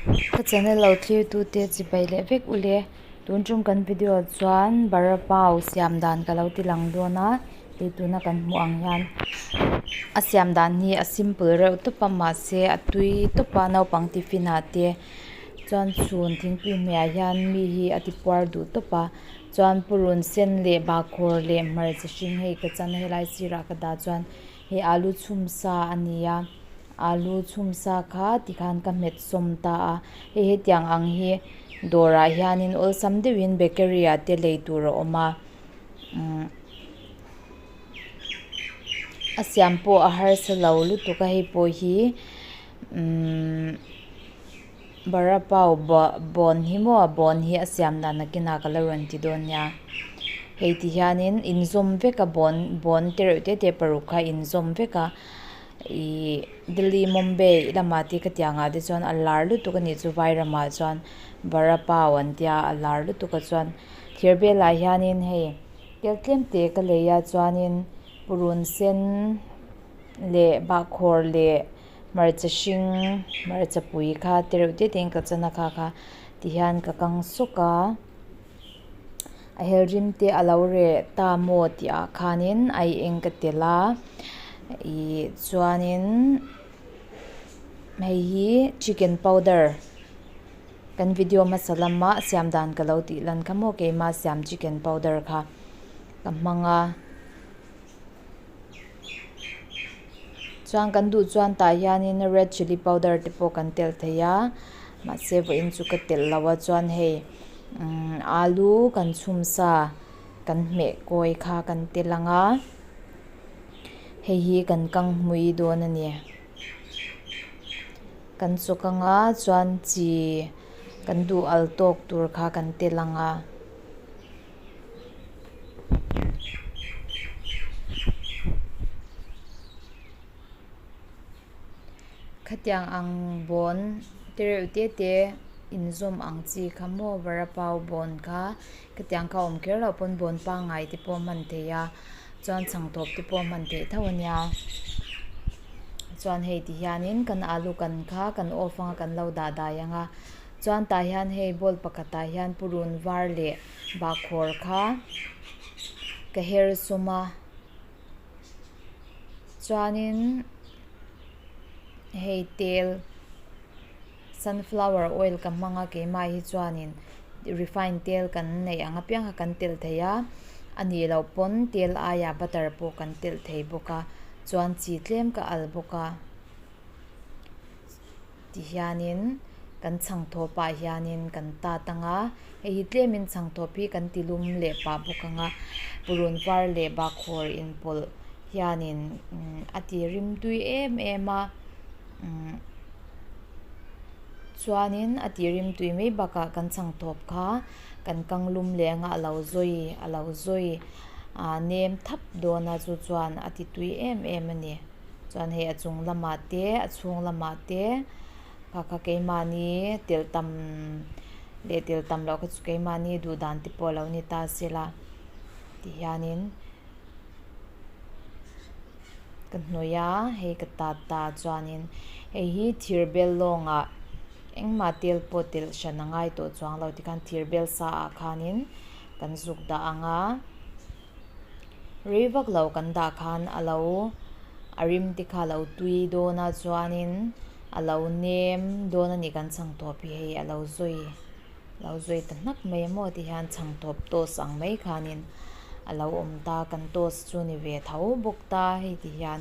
Ka channel lo thlir tu te chibai leh vek ule tun tum kan video chuan bara pau siam dan ka lo ti lang dawn a hei tuna kan hmuh ang hian a siam dan hi a simple reuh tawp a mahse a tui tawp a naupang tiffin ah te chuan chhun thingpui hmeh ah hian mi hi a ti puar duh tawp a chuan purun sen leh bahkhawr leh hmarcha hring hei ka chan a helai sirah ka dah chuan hei alu chhum sa a ni a. Alu chhum sa kha tikhan ka hmet sawm ta a, hei hetiang ang hi dawrah hianin awlsam deuhin bakery ah te lei tur a awm a, umm a siam pawh a harsa lo lutuk a hei pawh hi umm bara pau bawn hi maw bawn hi a siam dan nakinah ka la rawn ti dawn nia, hei ti hianin inzawm vek a bawn bawn te reuh te te paruk kha inzawm vek a. Ihh Delhi Mumbai lamah te ka tih angah te chuan a lar lutuk a nih chu vai ramah chuan vada pav an tia a lar lutuk a chuan thir belah hianin hei tel tlem te ka lei a chuanin purun sen leh bahkhawr leh hmarcha hring hmarcha pui kha te reuh te te in ka chan a kha kha ti hian ka kang sawk a. A hel rim te a lo reh ta maw tih ah khanin ai eng ka tel a ih chuanin hei hi chicken powder kan video hmasa lama siam dan ka lo tih lan kha maw keima siam chicken powder kha ka hmang a chuan kan duh chuan tah hianin red chilli powder te pawh kan telh thei a mahse vawiin chu ka telh lo a chuan hei umm alu kan chhum sa kan hmeh kawi kha kan tel ang a hei hi kan kang hmui dawn a ni kan chawk ang a chuan chi kan duh al tawk tur kha kan tel ang a. Khatiang ang bawn te reuh te te inzawm ang chi kha maw vara pau bawn kha khatiang kha awm kher loh pawn bawn pangngai te pawh a hman theih a chuan chhangthawp te pawh a hman theih tho a nia chuan hei ti hianin kan alu kan kha kan off anga kan lo dah dai ang a. Chuan tah hian hei bowl pakhatah hian purun var leh bahkhawr kha ka her sawm a chuanin hei tel sunflower oil ka hmang a keimah hi chuanin refine tel kan neih ang apiang kha kan telh thei a a nih loh pawn tel aiah butter pawh kan telh thei bawk a chuan chi tlem ka al bawk a. Tihianin kan chhangthawp ah hianin kan tat ang a, hei hi tlemin chhangthawp hi kan ti lum leh pah bawk ang a, purun var leh bahkhawr inpawlh hianin a ti rim tui em em a, umm chuanin a ti rim tui mai bakah kan chhangthawp kha kan kang lum leh ang a, a lo zawi a lo zawi ah nem thap dawn a chu chuan a ti tui em em a ni. Chuan hei a chung lamah te a chhung lamah te kha kha keimahni tel tam leh tel tam loh kha chu keimahni duh dan te pawh a lo ni ta sela tihianin ka hnawih a hei ka tat ta chuanin hei hi thir bel lawngah engmah tel pawh telh hran a ngai tawh chuang lo tikhan thir bel sa ah khanin kan zuk dah ang a. Rei vak lo kan dah khan a lo a rim te kha a lo tui dawn a chuanin a lo nem dawn a ni kan chhangthawp hi hei a lo zawi a lo zawi ta hnak mai a maw ti hian chhangthawp toast ang mai khanin a lo awm ta kan toast chu ni ve tho bawk ta hei ti hian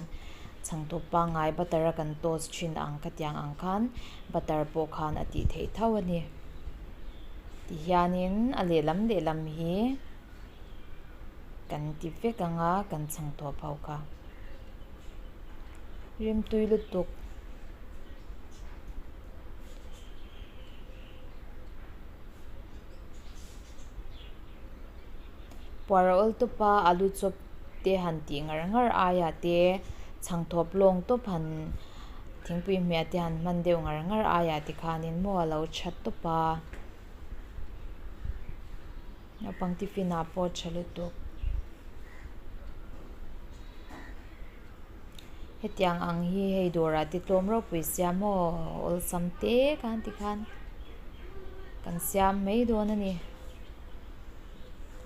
chhangthawp pangngai butter a kan toast thin ang khatiang ang khan butter pawh khan a tih theih tho a ni ti hianin a lehlam lehlam hi. Kan ti vek ang a, kan chhang tawp ho kha. Rimtui lutuk. Puar a awl tawp a, alu chawp te han tih ngar ngar aiah te chhangthawp lawng tawp han thingpui hmeh te han hman deuh ngar ngar aiah te khanin maw a lo tha tawp a. Naupang tiffin ah pawh a tha lutuk. Hetiang ang hi hei dawrah te tlawm ropui sia maw awlsam te khan tikhan kan siam mai dawn a ni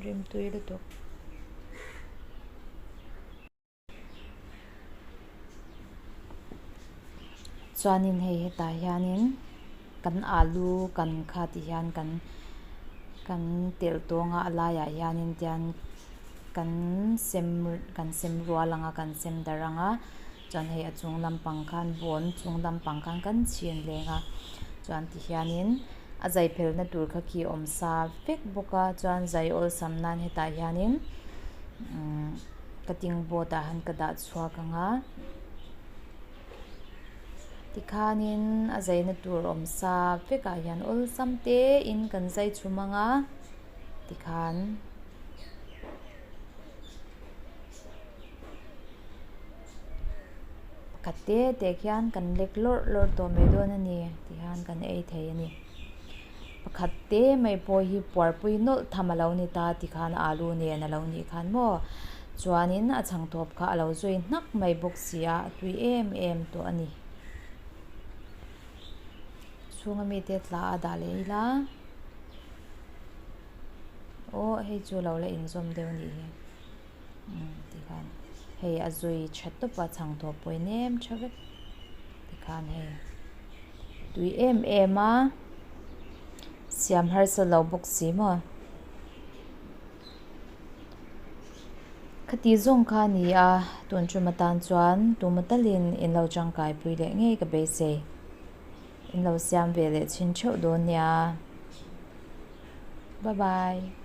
rimtui lutuk. Chuanin hei hetah hianin kan alu kan kha ti hian kan kan telh tawng a a laiah hianin tian kan sem kan sem rual ang a kan sem darh ang a chuan hei a chung lampang khan bawn chung lampang khan kan chhin leng a chuan ti hianin a zai phelhna tur kha khi awm sa vek bawk a chuan zai awlsam nan hetah hianin umm. Cutting board ah han ka dah chhuak ang a tikhanin a zaina tur awm sa vek ah hian awlsam te in kan zai chhum ang a tikhan pakhat te te khian kan lek lawrh lawrh tawh mai dawn a ni tikhan kan ei thei a ni. Pakhat te mai pawh hi puarpui nawlh tham a lo ni ta tikhan alu nen a lo nih khan maw chuanin a chhangthawp kha a lo zui hnak mai bawk si a, a tui em em tawh a ni. Chhunga mite tla a dah leh ila aw hei chu lo la inzawm deuh a nih hi umm tikhan hei a zui tha tawp a chhangthawp pawh hi nem tha vek tikhan hei. Tui em em a, siam harsa lo bawk si maw. Khati zawng kha a ni a, tun tum atan chuan tuma talin in lo tangkai pui leh ngei ka beisei. In lo siam ve leh chhin theuh dawn nia. Bye bye.